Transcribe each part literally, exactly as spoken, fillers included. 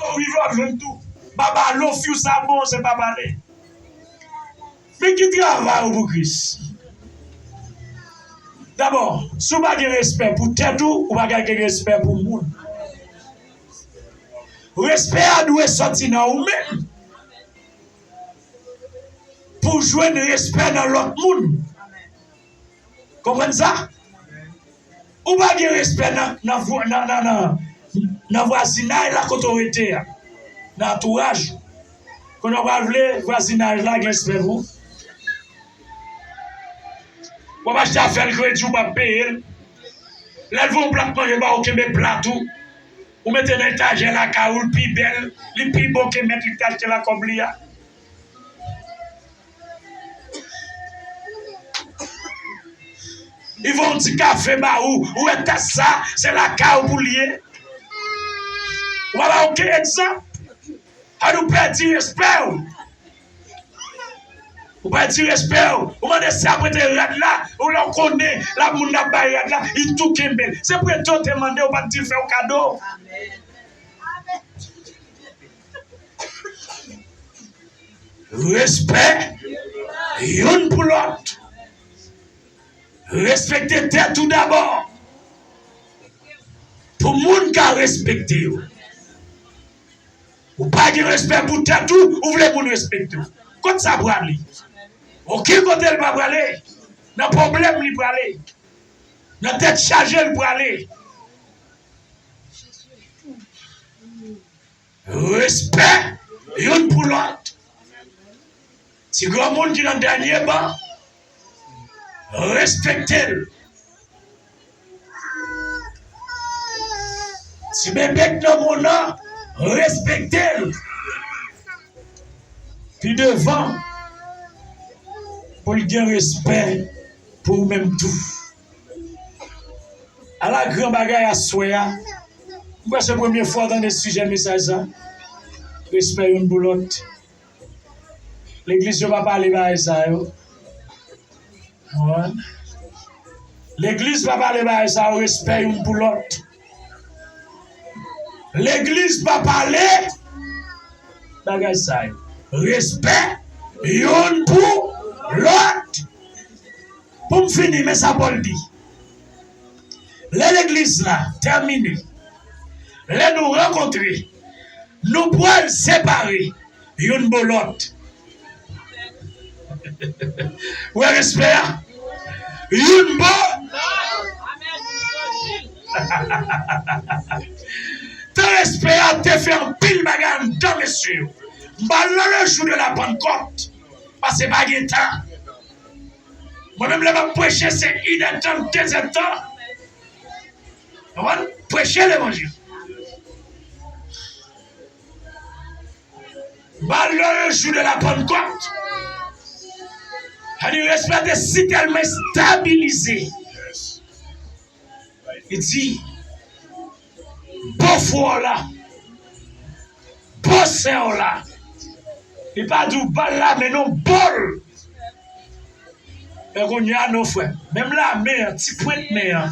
Ou rive w ap jwenn tou. Babalo, few sa bon, se pa pale. Men ki travay ou pou Kris? Dabò, si w pa gen respè pou tèt ou, ou pa ka gen respè pou moun. Respè a dwe sòti nan ou menm pou w jwenn respè nan lòt moun. Konprann sa? Ou pa gen respè nan, nan, vwa- nan, nan, nan, nan vwazinay la kote w rete a, nan antouraj ou. Kounye a w pral vle vwazinaj la gen respè pou ou. W ap achte afè l kredi, ou p ap peye l. Lè l voye yon plat manje ba ou, kenbe plat ou. Ou mete nan etajè lakay ou, l pi bèl, li pi bon ke mèt li k te achte l ak kòb li a. Li voye yon ti kafe ba ou, ou wè tas sa, se lakay ou pou l ye. Ou pa bay okenn egzanp. Sa vle di w pèdi respè w. Ou pèdi respè w. Ou mande sè a prete rad la, ou lè w konnen l ap moun n ap bay rad la, li tou kenbe l. Se prete w te mande, ou pa t di l fè w kado. Respè youn pou lòt. Respekte tèt ou dabò. Pou moun ka respekte w. Ou pa gen respè pou tèt ou, ou vle moun respekte w. Kot sa prale? Okenn kote l pa prale. Nan pwoblèm li prale. Nan tèt chaje l prale. Respè youn pou lòt. Ti granmoun ki nan dènye ban, respekte l. Ti bebe k nan moun nan, respekte l. Pi devan, pou l gen respè pou ou menm tou. Ala gran bagay aswè a. M kwè se premye fwa w tande sijè mesaj sa. Respè youn pou lòt. Legliz yo pa pale bagay sa yo. Konprann? Legliz pa pale bagay sa yo, respè youn pou lòt. Legliz pa pale bagay sa yo. Respè youn pou lòt. Pou m fini, men sa Pòl di. Lè legliz la tèmine, lè nou rankontre, nou pral separe youn bò lòt. Ou wè respè a? Youn bò. Tan respè a te fè anpil bagay anndan, mesye yo. M pa nan le jou de la Pannkòt, paske pa gen tan. Mwen menm, lè m ap preche, se inèdtan, dezèdtan. Konprann? Preche levanjil. Malheureusement, le jour de la Pentecôte, sa di respè te si tèlman estabilize. Li di, bò frè w la, bò sè w la. Li pa di w ba l lamen non, bò l. Men kounye a non, frè m. Menm lamen an, ti pwent men an.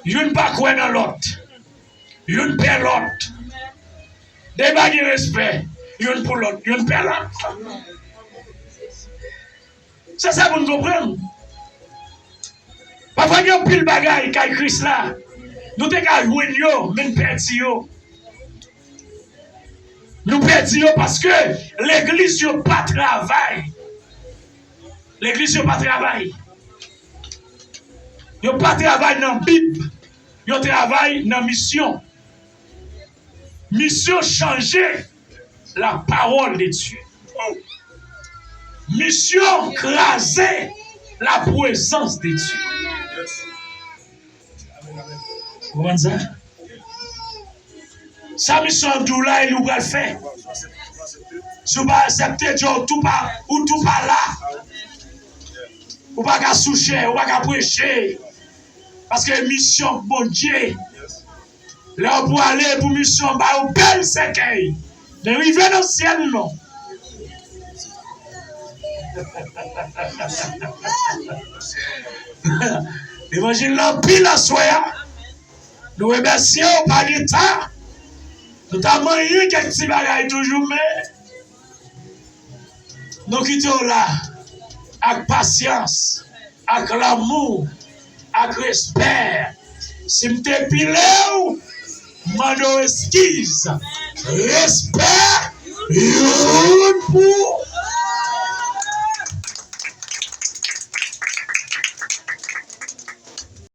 Youn pa kwè nan lòt. Youn pè lòt. Depi pa gen respè youn pou lòt, youn pè lòt. Se sa pou n konprann. Pafwa gen anpil bagay kay Kris la, nou te ka jwenn yo, men n pèdi yo. Nou pèdi yo paske legliz yo pa travay. Legliz yo pa travay. Yo pa travay nan Bib. Yo travay nan misyon. Misyon chanje la parole de Dieu. Misyon kraze la prezans de Dye. Ou konprann sa? Sa misyon an di w la, e li w pral fè. Si w pa aksepte, Dye, ou tou pa, ou tou pa la. Ou pa ka sou chè, ou pa ka preche. Paske misyon Bondye. Lè w prale pou misyon, ba yo bèl sèkèy. Men rive nan syèl non. Levanjil la anpil aswè a. Nou remèsye w pa gen tan. Nou ta manyen kèk ti bagay toujou, men nou kite w la ak pasyans, ak lanmou, ak respè. Si m te pile w, m mande w eskiz. Respè, youn pou